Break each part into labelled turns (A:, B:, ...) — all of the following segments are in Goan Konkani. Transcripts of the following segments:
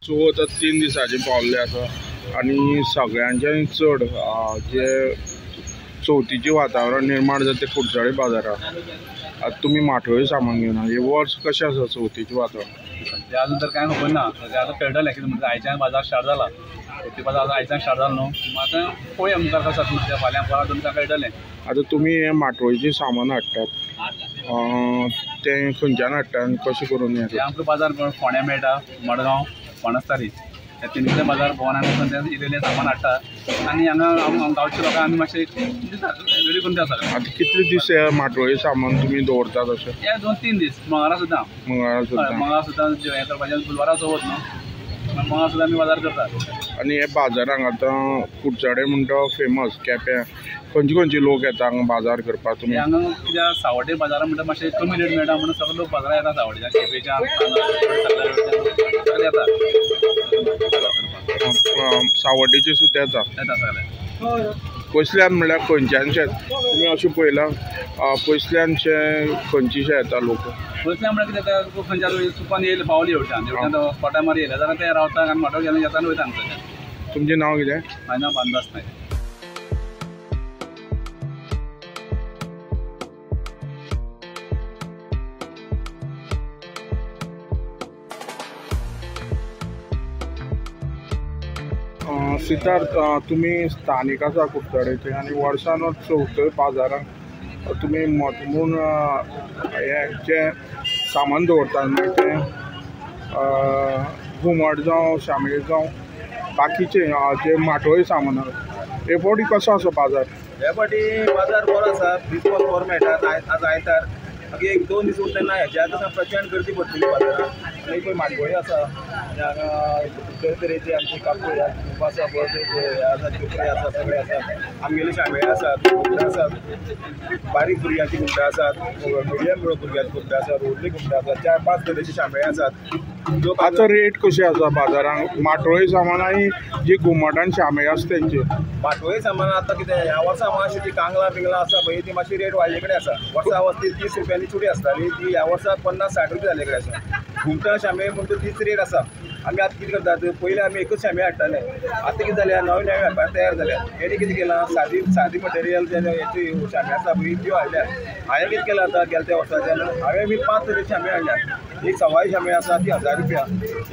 A: चवथ आतां 3 दिसांचे पावल्ले आसा आनी सगळ्यांच्यान चड जे चवथीचें वातावरण निर्माण जाता तें कुडचडे बाजाराक. आतां तुमी माटोळी सामान घेवन हे वर्स कशें आसा चवथीचें वातावरण?
B: सद्या अजून तर कांय खबर ना. सद्या आतां कळटलें कितें म्हणटा. आयच्यान बाजार स्टार्ट जाला, चवथी बाजार आयच्यान स्टार्ट जालो न्हू, आतां पळोवया मुखार कशें जाता म्हणटा. फाल्यां परां तुमकां कळटलें.
A: आतां तुमी हें माटोळीचें सामान हाडटात तें खंयच्यान हाडटा आनी कशें करून हें?
B: आमकां बाजार फोंड्या मेळटा, मडगांव, पणस्तारी ह्या तिनूय बाजार भोंवन आमी थंयच्यान इल्लें सामान हाडटा आनी हांगा गांवच्या लोकांक आमी मातशें दिता, रेडी करून दिता सगळें.
A: आतां कितले दीस हे माटोळी सामान तुमी दवरतात अशें?
B: हे 2-3 दीस, मंगळारा सुद्दां.
A: मंगळारा सुद्दां?
B: मंगळारा सुद्दां हें करपाचें, बुधवारा चवथ न्हू, मंगळारा सुद्दां आमी बाजार करतात.
A: आनी हे बाजारांक आतां कुडचडे म्हणटा फेमस केप्यां, खंयचे खंयचे लोक येता हांगा बाजार करपाक तुमी?
B: हांगा कित्याक सावड्डे बाजारां म्हणटा मातशें कमी रेट मेळटा म्हणून सगळे लोक बाजारां येता. सावड्ड्याच्यान, केपेंच्यान, सगळे येता.
A: सावड्डेचे सुद्दां येता?
B: येता सगळे.
A: पयसल्यान म्हणल्यार खंयच्यानशे तुमी अशें पळयलां पयसल्यानशे खंयचेशे येता लोक?
B: पयसल्यान म्हणल्यार कितें जाता, खंयच्या चुकोन येयले पावले हेवटेन हेवटेन कोटा मारी येयले जाल्यार ते रावता आनी माटोळ घेवन येता आनी वयता हांगसरल्यान.
A: तुमचें नांव कितें?
B: म्हाजें नांव भानुदास नायक.
A: सिद्धार्थ, तुमी स्थानीक आसा कुडचडेचे आनी वर्सान वर्स चवथ बाजाराक तुमी मत म्हूण हें जें सामान दवरतात मागीर तें घुमट जावं शामेळ जावं बाकीचें जें माटोळी सामान आसा, हे फावटी कसो आसा बाजार?
C: हे फावटी बाजार बरो आसा, दीस बरो मेळटा. आज आयतार, मागीर 1-2 दीस उरता ना हेच्या आतां प्रचंड गर्दी पडटली बाजारात. आनी पळय माटोळी आसा आनी हांगा तरेतरेची आमची कापूर आसा, बरें आसा, चोपडी आसा, सगळे आसा. आमगेले शामेळ आसात, घुमटां आसात, बारीक भुरग्यांची घुमटां आसात, मिडियम भुरग्यांची घुमटां आसात, व्हडली घुमटां आसात, 4-5 तरेची शामेळ आसात.
A: आतां रेट कशी आसा बाजारांत माटोळी सामान आनी जी घुमट आनी शामेळ आसा तेंचे?
C: माटोळी सामान आतां कितें ह्या वर्सा मातशी ती कांगलां बिंगलां आसा पळय ती मातशी रेट वाडले कडेन आसा. वर्सा वर्स ती 30 रुपयांनी चुडी आसताली, ती ह्या वर्सा 50-60 रुपया जाल्ले कडेन आसा. घुमटां शामेळ म्हणटा तीच रेट आसा. आमी आतां कितें करतात, पयलीं आमी एकूच शामेळ हाडटाले, आतां कितें जाल्या नवे नवे व्यापार तयार जाल्या. तेणी कितें केलां, सादी सादी मटेरियल जे हेची शामेळ आसा पळय त्यो हाडल्या. हांवें कितें केलां आतां गेल्या त्या वर्साच्यान हांवें बी 5 तरेची शामेळ हाडल्या. एक सवाय शामेळ आसा ती 1000 रुपया,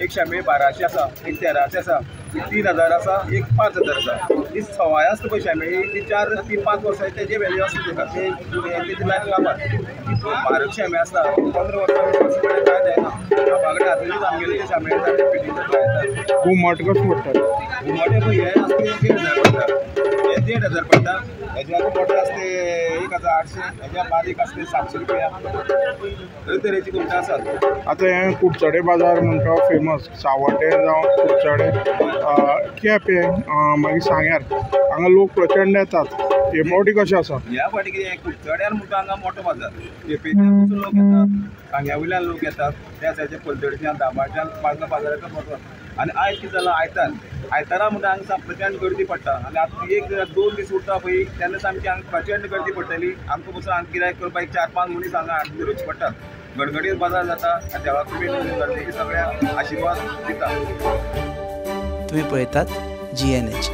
C: एक शामेळ 1200 आसा, एक 1300 आसा, एक 3000 आसा, एक 5000 आसा. ही सवाय आसता पळय शामेळ ती 4-5 वर्सां तेजे वेल्यू आसता तेका, तेजी लायफ काबार. म्हारग शामेळ आसता 15 वर्सां 20 वर्सां कडेन कांय जायना. बाबा कडेन आतां आमगेले जे शामेळ येता ते फिटींग येता.
A: घुमट कशें पडटा?
C: घुमट पळय हें आसता 1500 पडटा, हें 1500 पडटा. हेज्या मोठे आसता 1800, हेज्या बारीक आसता 700 रुपया. तरेतरेची घुमटां आसात.
A: आतां हें कुडचडे बाजार म्हणटा फेमस, सावड्डे जावं कुडचडे, केपें, मागीर सांग्यार हांगा लोक प्रचंड येतात. हे फावटी कशें आसा?
C: ह्या फावटी कितें कुडचड्यार म्हणटा हांगा मोठो बाजार, केपेंच्यान पसून लोक येतात, सांग्या वयल्यान लोक येतात, त्या सायडीच्या पलतडच्यान दाबाच्यान बाजाराचो मोठो. आनी आयज कितें जालां, आयतार, आयतारा म्हणटा हांगा प्रचंड गर्दी पडटा. आनी आतां 1-2 दीस उरता पळय तेन्ना सामकी हांगा प्रचंड गर्दी पडटली. आमकां पसून हांगा गिरायक करपाक 4-5 मनीस हांगा हाडून दवरचे पडटात. गडगडीत बाजार जाता आनी देवा कृपेन गर्देची सगळ्यांक आशिर्वाद दिता.
D: तुमी पळयतात GNH.